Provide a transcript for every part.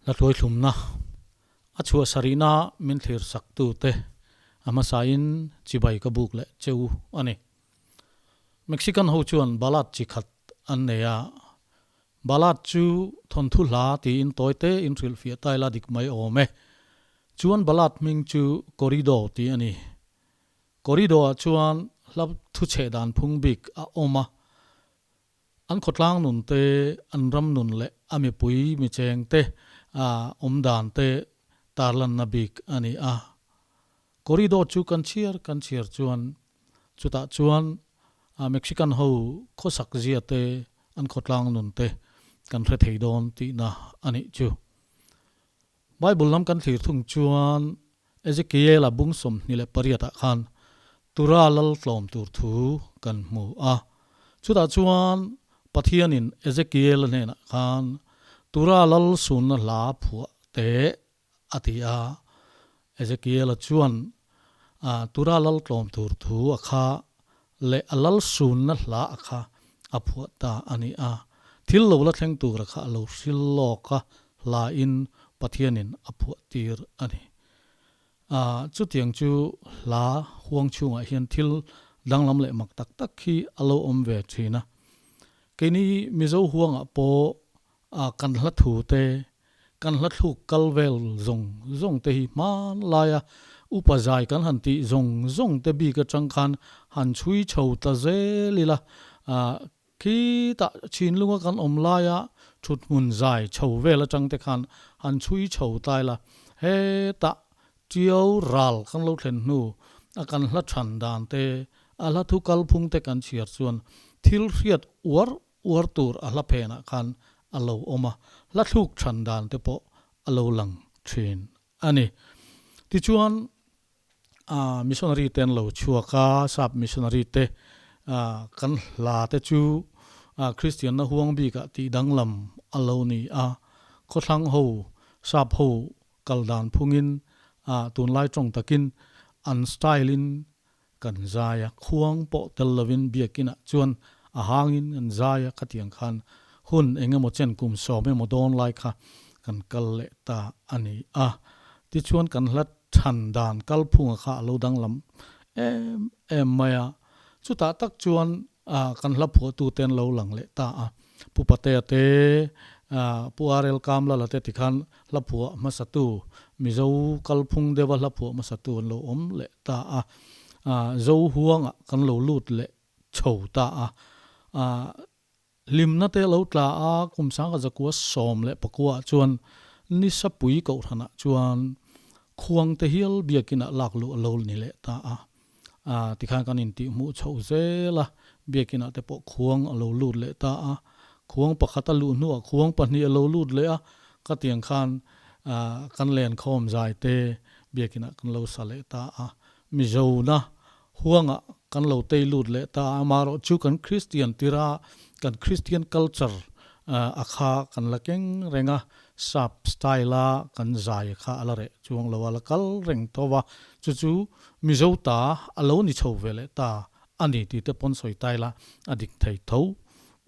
Hla hluaithlumna a chhuah sarihna min thlir sak tute a hmasain chibai ka buk leh che u a ni. Mexican ho chuan ballad chi khat an nei a, ballad chu thawnthu hla tiin tawi te in hrilhfiah ta ila dik mai awm e. Chuan ballad hming chu corrido tih a ni. Corrido ah chuan hla thuchheh dan phung bik a awm a, An khawtlang nun te, an ram nun leh a mipui micheng te awm dan te tarlanna bik a ni a. Corridor chu kan chhiar kan chhiar chuan chutah chuan Mexican ho khawsak zia te, an khawtlang nun te kan hre thei dawn tihna a nih chu. Bible lam kan thlir thung chuan Ezekiel-a bung 28 ah khan Tura lal tlawm tur thu kan hmu a. Chutah chuan Pathianin Ezekiel-a hnenah khan Tura lal sunna hla phuah teh a ti a. Ezekiel-a chuan Tura lal tlawm tur thu a kha leh a lal sunna hla a kha a phuah ta a ni a. Thil lo la thleng tura kha a lo hril lawk a, hlain Pathianin a phuah tir a ni. Chutiang chu hla huang chhungah hian thil danglam leh mak tak tak hi a lo awm ve thin a. Keini Mizo huangah pawh kan hla thu te, kan hla thluk kal vel zawng zawng te hi hmanlaia upa zai kan han tih zawng zawng te bik atang khan han chhui chho ta zel ila. Khitah Chinlunga kan awm laia thuthmun zai chho vel atang te khan han chhui chho ta ila, hetah Tiau ral kan lo thlen hnu a kan hla than dan te, a hla thu kalphung te kan chhiar chuan thil hriat uar uar tur a hla phenah khan a lo awm a, hla thluk than dan te pawh a lo lang thin a ni. Tichuan missionary te an lo chhuak a, sap missionary te kan hla te chu Kristian na huang bikah tih danglam a lo ni a, khawthlang ho, sap ho kal dan phungin tunlai tawng takin an style in kan zai a, khuang pawh tel lovin biakinah chuan a hangin kan zai a, khatiang khan hun eng emaw chen kum sawm emaw dawn lai kha kan kal leh ta a ni a. Tichuan kan hla than dan kalphunga kha a lo danglam em em mai a, chutah tak chuan kan hla phuahtute an lo lang leh ta a. Pu Patea te, Pu RL Kamlala te tikhan hla phuah hmasatu, Mizo kalphung deuha hla phuah hmasatu an lo awm leh ta a. Zo huangah kan lo lut leh chho ta a. Hlimna te lo tla a, kum sangkhat zakua 14 ah chuan Nisapui kohhranah chuan khuang te hial biakinah lak luh a lo ni leh ta a. Tikhan kan intihhmuh chhoh zel a, biakinah te pawh khuang a lo lut leh ta a. Khuang pakhat a luh hnuah khuang pahnih a lo lut leh a, khatiang khan kan lenkhawm zai te biakinah kan lo sa leh ta a. Mizona huangah kan lo tei lut leh ta a, amaherawh chu kan Kristian tira kan Kristian culture a kha kan la keng reng a, sap style a kan zai kha a la reh chuang lo a, la kal reng tho va, chu chu Mizo ta a lo ni chho ve leh ta a ni tih te pawn sawi ta ila a dik thei tho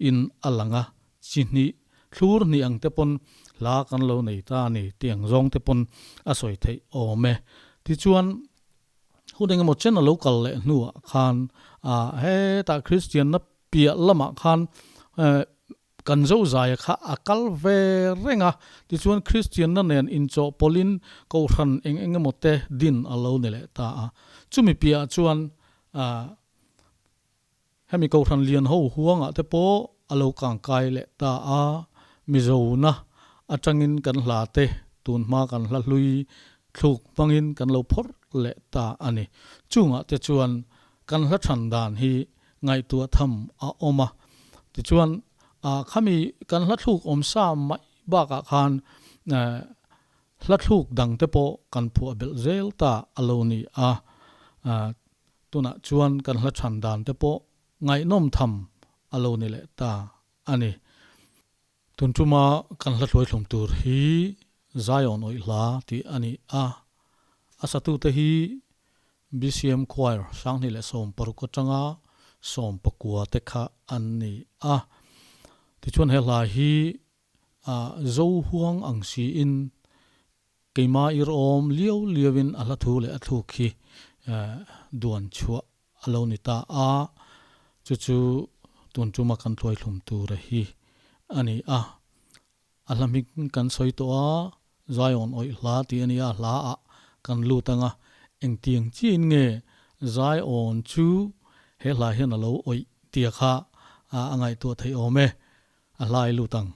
in a lang a, chi hnih thlur hnih ang te pawn hla kan lo nei ta a ni tih ang zawng te pawn a sawi theih awm e. Tichuan. Hun engemaw chen a lo kal leh hnuah khan hetah Kristianna piah lamah khan kan Zozaia kha a kal ve reng a, tichuan Kristianna nen inchawhpawlhin Kohhran eng engemaw te din a lo ni leh ta a. Chumi piahah chuan Hemi Kohhran lian ho huangah te pawh a lo kangkai leh ta a, Mizona atangin kan hla te tun hma kan hla hlui thluk hmangin kan lo phawrh leh ta a ni. Chungah te chuan kan hla than dan hi ngaihtuah tham a awm a. Tichuan khami kan hla thluk awm sa mai bakah khan hla thluk dang te pawh kan phuah belh zel ta a lo ni a. Tunah chuan kan hla chhan dan te pawh ngaihnawm tham a lo ni leh ta a ni. Tun tuma kan hla hluaithlum tur hi Zion awih hla tih a ni a. A satute hi BCM Choir 2016 atanga 19 te kha an ni a. Tichuan he hla hi. Zo huang ang siin keima ir awm liau liauin a hla thu leh a thluk hi duan chhuah a lo ni ta a, chu chu tun tuma kan tluaithlum tura hi a ni a. A hla hming kan sawi tawh a, Zion awih hla tih a ni a, hla ah kan lut ang a, engtiang chiin nge Zion chu he hla hian a lo awih tia kha a ngaihtuah theih awm e, a hla i lut ang.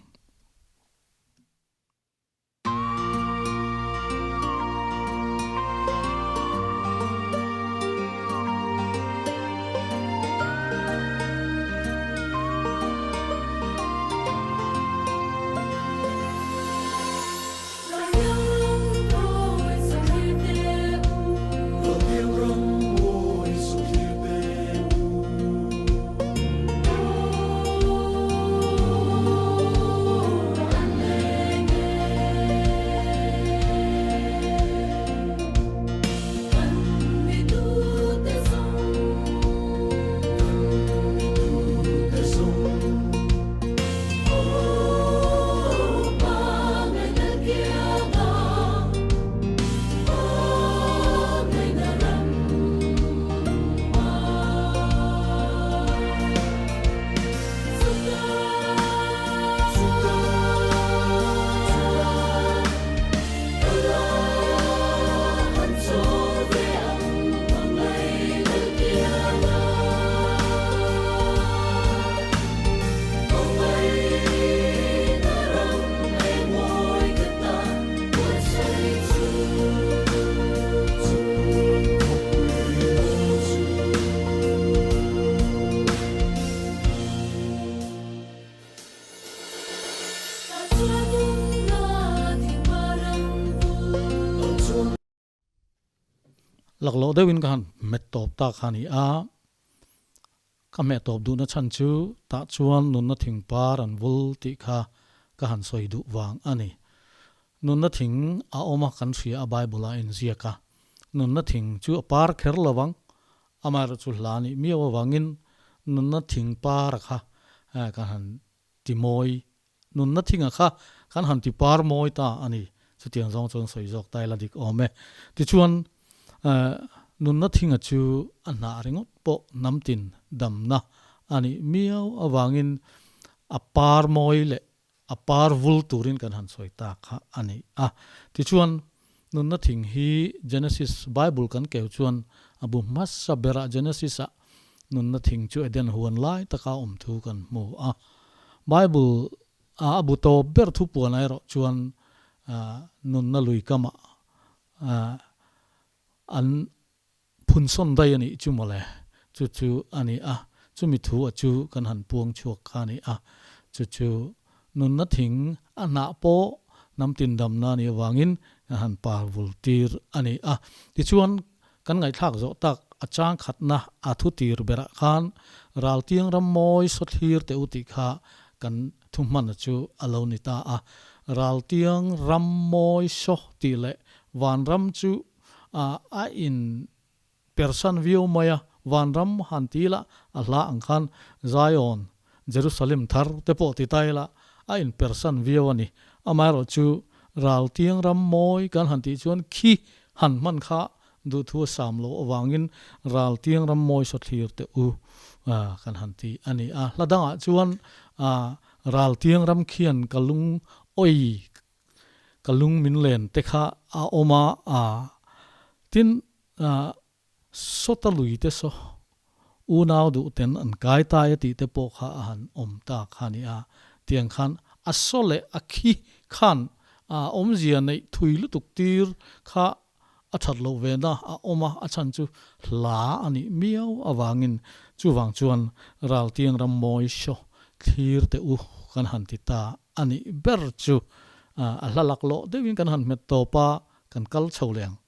Laklawh deuhin ka han hmet tawp ta kha a ni a, ka hmeh tawp duhna chhan chu tah chuan nunna thing par an vul tih kha ka han sawi duh vang a ni. Nunna thing a awm a kan hria a Bible ah a inziak a, nunna thing chu a par kher lo vang, amaherawhchu hla nih miau avangin nunna thing par a kha kan han ti mawi Nunna thinga kha kan han ti par mawi ta a ni. Chutiang zawng chuan sawi zawk ta ila dik awm e. Tichuan, nunna thinga chu a hnah ringawt pawh hnam tin damna a nih miau avangin a par mawi leh a par vul turin kan han sawi ta kha a ni a. Tichuan, nunna thing hi Genesis Bible kan keu chuan a bu hmasa berah Genesis-ah Nunna thing chu Eden huan lai taka awm thu kan hmu a. Bible a a bu tawp ber thu puan erawh chuan nunna lui kamah an phun sawn daih a nih chu mawle. Chu chu a ni a, chumi thu a chu kan han puang chhuak kha a ni a. Chu chu nunna thing a hnah pawh hnam tindamna a nih avangin kan han par vul tir a ni a. Tichuan Kan ngaihthlak zawh tak a chang khatna a thu tir berah khan Raltiang ram mawi sawthlir teh u tih kha kan thu hmana chu a lo ni ta a. Raltiang ram mawi saw tih leh vanram chu a in persan viau mai a, vanram han ti ila a hla ang khan Zion, Jerusalem thar te pawh ti ta ila a in persan viau a ni. Amaherawhchu Raltiang ram mawi kan han tih chuan khi Han hman kha duhthu a sam loh avangin Raltiang ram mawi sawthlir teh u kan han ti a ni a. Hla dangah chuan Raltiang ram khian ka lung awi ka lung min len te kha a awm a, tin sawta lui te saw unau duh ten an kai tai a tih te pawh kha a han awm ta kha a ni a, tiang khan a saw leh a khi khan a awmzia neih thui lutuk tir kha a that loh ve na a awm a, a chhan chu hla a nih miau avangin chuvang chuan Raltiang ram mawi saw thlir teh u kan han ti ta a nih ber chu a hla laklawh deuhin kan han hmet tawp a, kan kal chho leh ang.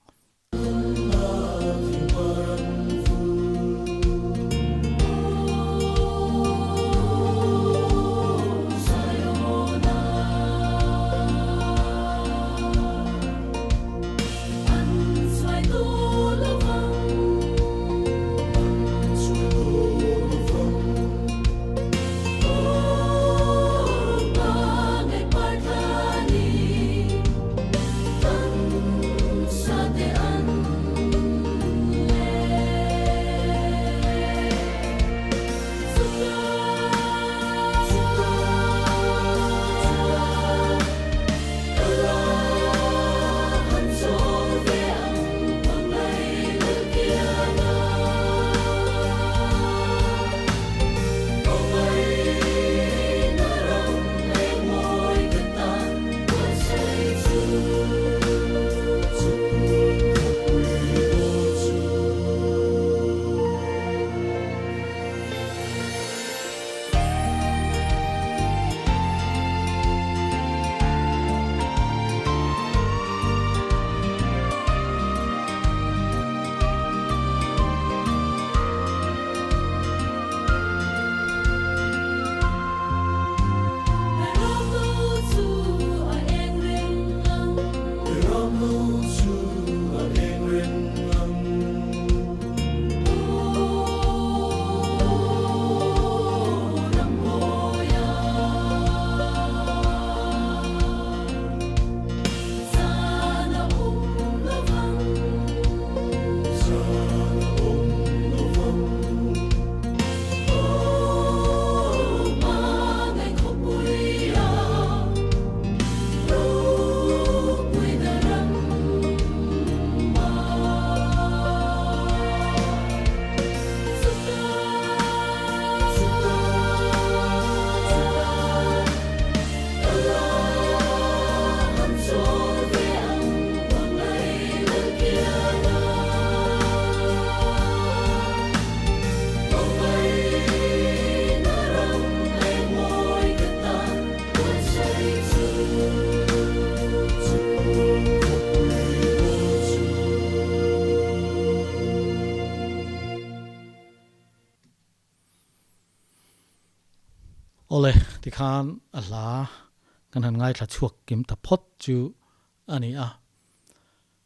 Awle, tikhan a hla kan han ngaithla chhuak kim ta phawt chu a ni a.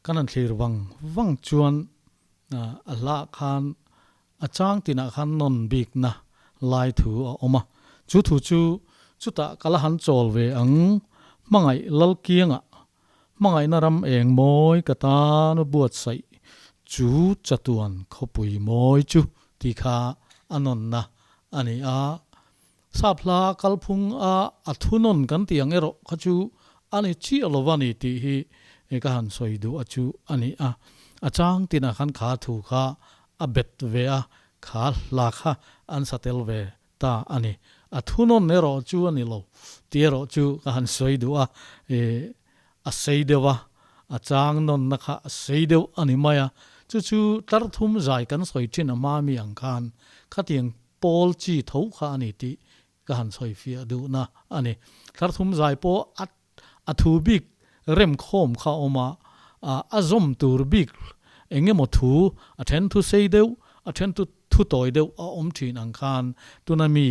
Kan han thlir vang vang chuan a hla khan a chang tinah khan nawn bikna lai thu a awm a. Chu thu chu chutah ka la han chawl ve ang, hmangaih Lalkianga hmangaihna ram eng mawi ka tan a buatsaih chu chatuan khawpui mawi chu tih kha a nawnna a ni a. Sap hla kalphung a a thunawn kan tih ang erawh kha chu a ni chiah lo va ni tih hi ka han sawi duh a chu a ni a. A chang tinah khan kha thu kha a bet ve a, kha hla kha an sa tel ve ta a ni. A thunawn erawh chu a ni lo tih erawh chu ka han sawi duh a, a sei deuh a, a chang nawnna kha a sei deuh a ni mai a. Chu chu tlar thum zai kan sawi thin a hmami ang khan khatiang pawl chi tho kha a ni tih ka han sawi fiah duhna a ni. Tlar thum zai pawh a a thu bik remkhawm kha a awm a, a zawm tur bik eng emaw thu, a then thu sei deuh, a then thu thu tawi deuh a awm thin ang khan tuna mi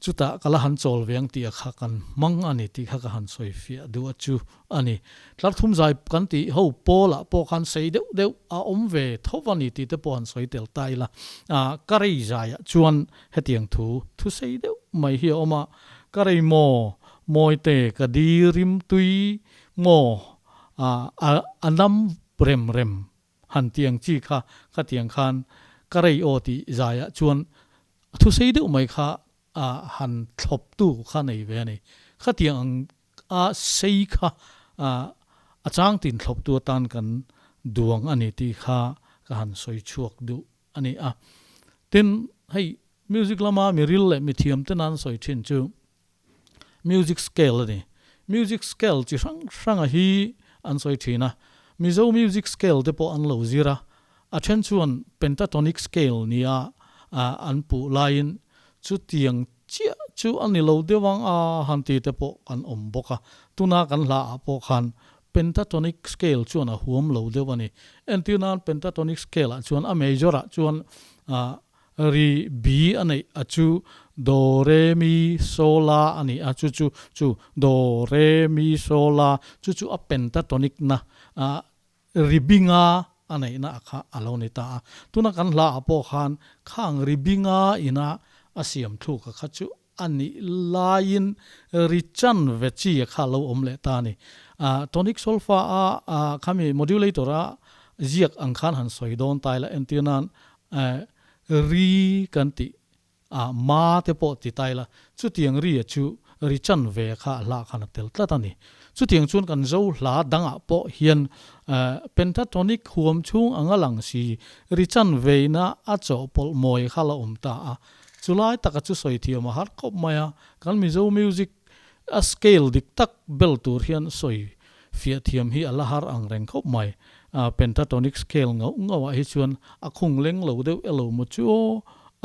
chutah ka la han chawl ve ang tih a kha kan hmang a ni tih kha ka han sawi fiah duh a chu a ni. Tlar thum zai kan tih ho pawlah pawh khan sei deuh deuh a awm ve tho a ni tih te pawh han sawi tel ta ila. Ka rei zaiah chuan hetiang thu thu sei deuh mai hi a awm a, Ka rei maw, Mawite ka di rim tui maw a nam rem rem han ti ang chi kha khatiang khan ka rei aw tih zaiah chuan a thusei deuh mai kha han thlawptu kha nei ve a ni. Khatiang ang a sei kha a chang tin thlawptu atan kan duang a ni tih kha ka han sawi chhuak duh a ni a. Tin, hei music lama mi ril leh mi thiam te nan sawi thin chu Music scale a ni. Music scale chi hrang hranga hi an sawi thin a. Mizo music scale te pawh an lo zir a. A then chuan pentatonic scale nia an puh laiin chutiang chiah chu a ni lo deuh ang a han ti te pawh kan awm bawk a. Tuna kan hla ah pawh khan pentatonic scale chuan a huam lo deuh a ni. Entir nan pentatonic scale ah chuan a major ah chuan Ri bi a neih a chu Do Re Mi So La a ni a, chu chu chu Do Re Mi So La chu chu a pentatonic na a ri binga a neihna a kha a lo ni ta a. Tuna kan hla ah pawh khan khang ri binga ina a siam thluk a kha chu a nih laiin ri chan ve chi a kha a lo awm leh ta a ni. Tonic solfa a khami modulator a ziak ang khan han sawi dawn ta ila entir nan ri kan tih a ma te pawh ti ta ila chutiang ri a chu ri chan ve kha a hlah khan a tel tlat a ni. Chutiang chuan kan zo hla dangah pawh hian pentatonic huam chhung anga lang si ri chan veina a chawhpawlh mawi kha la awm ta a. Chulai taka chu sawi thiam a har khawp mai a, kan Mizo music a scale dik tak bel tur hian sawi fiah thiam hi a la har ang reng khawp mai. Pentatonic scale ngauh ngauh ah hi chuan a khung leng lo deuh elo maw chu aw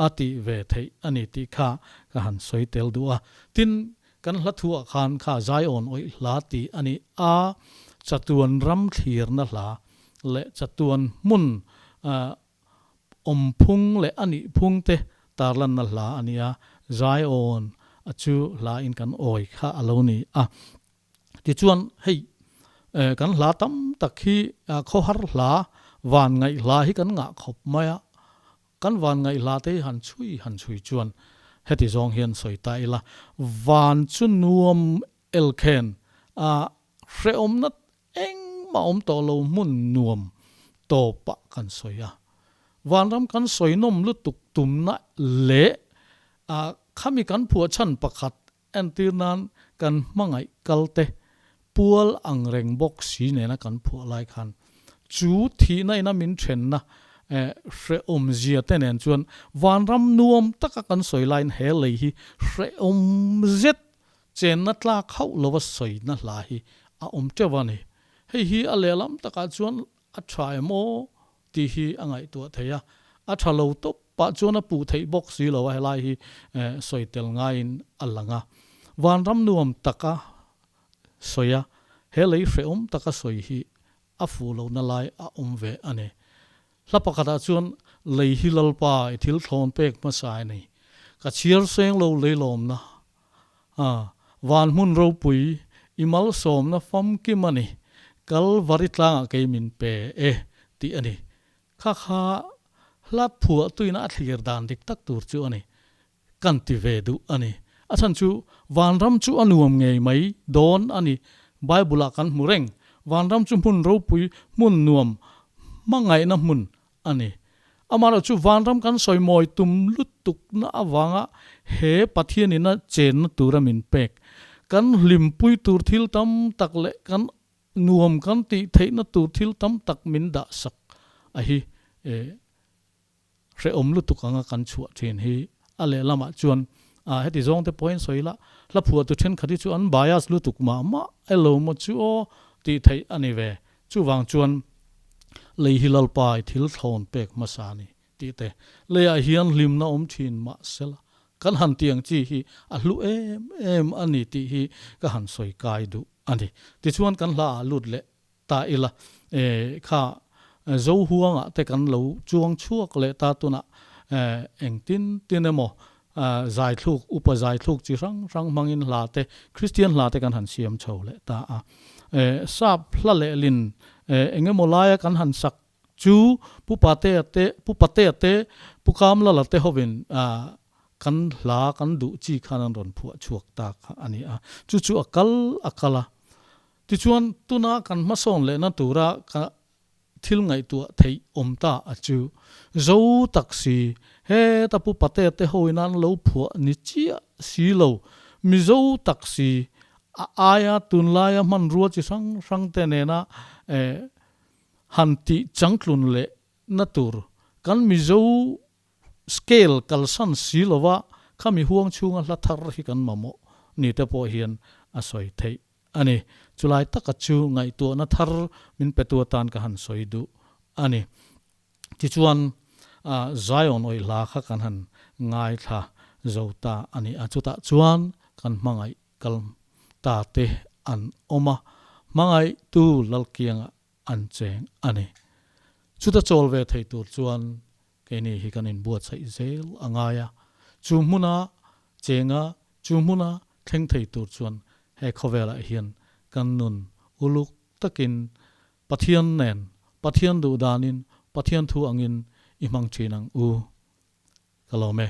a tih ve theih a ni tih kha ka han sawi tel duh a. Tin, kan hla thu ah khan kha Zion awih hla tih a ni a, chatuan ram thlirna hla leh chatuan hmun Awmphung leh a nihphung te tarlanna hla a nia, Zion a chu hla in kan awi kha a lo ni a. Tichuan hei kan hla tam tak hi khawhar hla, van ngaih hla hi kan ngah khawp mai a, kan van ngaih hla te hi han chhui han chhui chuan heti zawng hian sawi ta ila, van chu nuam elkhen a hrehawmna Engmah awm tawh lo hmun nuam tawpah kan sawi a. Vanram kan sawi nawm lutuk tumna leh a khami kan phuah chhan pakhat entir nan kan hmangaih kalte pual ang reng bawk si nena kan phuah lai khan chu thihna ina min thenna hrehawm zia te nen chuan vanram nuam taka kan sawi laiin he lei hi hrehawm zet Chenna tlak hauh lova sawina hla hi a awm teuh a ni. Hei hi a lehlam takah chuan a tha em aw tih hi a ngaihtuah thei a, a tha lo tawp pah chuan a puh theih bawk si lo a, helai hi sawi tel ngaiin a lang a. Vanram nuam taka sawi a, he lei hrehawm taka sawi hi a fuh lohna lai a awm ve a ni. Hla pakhatah chuan, Lei hi Lalpa i thil thlawn pek hmasa i nei. Ka chhiar seng lo leilawmna a van hmun ropui i malsawmna famkim a ni. Kalvari tlangah kei min pe e tih a ni. Kha kha hla phuah tuina a thlir dan dik tak tur chu a ni. Kan ti ve duh a ni. A chhan chu vanram chu a nuam ngei mai dawn a ni. Bible-ah kan hmu reng. Vanram chu hmun ropui, hmun nuam, hmangaihna hmun a ni. Amaherawh chu vanram kan sawi mawi tum lutukna avanga he Pathianina chenna tura min pek, kan hlimpui tur thil tam tak leh kan nuam kan tih theihna tur thil tam tak min dahsak a hi hrehawm lutuk anga kan chhuah thin hi a lehlamah chuan heti zawng te pawhin sawi ila hla phuahtu thenkhat hi chu an bias lutuk mah mah elo maw chu aw tih theih a ni ve. Chuvang chuan lei hi Lalpa i thil thlawn pek hmasa a ni tih te, leiah hian hlimna awm thin mah sela kan han tih ang chi hi a hlu em em a ni tih hi ka han sawi kai duh a ni. Tichuan kan hla ah lut leh ta ila, e kha Zohuangah te kan lo chuang chhuak leh ta tunah engtin tin emaw zaithluk, upa zaithluk chi hrang hrang hmangin hla te, Kristian hla te kan han siam chho leh ta a. Sap hla lehlin eng emaw laia kan han sak chu Pu Patea te, Pu Patea te, Pu Kamlala te hovin kan hla kan duh chi khan an rawn phuah chhuak ta kha a ni a. Chu chu a kal a kal a. Tichuan tuna kan hmasawn lehna tura ka thil ngaihtuah theih awm ta a chu. Zo tak si, heta Pu Patea te hoin an lo phuah ni chiah si lo, Mizo tak si, a aia tunlaia hmanrua chi hrang hrang te nena han tih changtlun leh na tur kan Mizo scale kalsan si lova khami huang chhunga hla thar hi kan mamawh ni te pawh hian a sawi theih a ni. Chulai taka chu ngaihtuahna thar min petu atan ka han sawi duh a ni. Tichuan, Zion awih hla kha kan han ngaithla zo ta a ni a, chutah chuan kan hmangaih kal ta te an awm a, hmangaihtu Lalkianga an cheng a ni. Chuta chawl ve thei tur chuan keini hi kan inbuatsaih zel a ngai a, chu hmuna chenga chu hmuna thleng thei tur chuan he khawvelah hian kan nun uluk takin Pathian nen, Pathian duhdanin, Pathian thu angin i hmang thin ang u. Ka lawm e.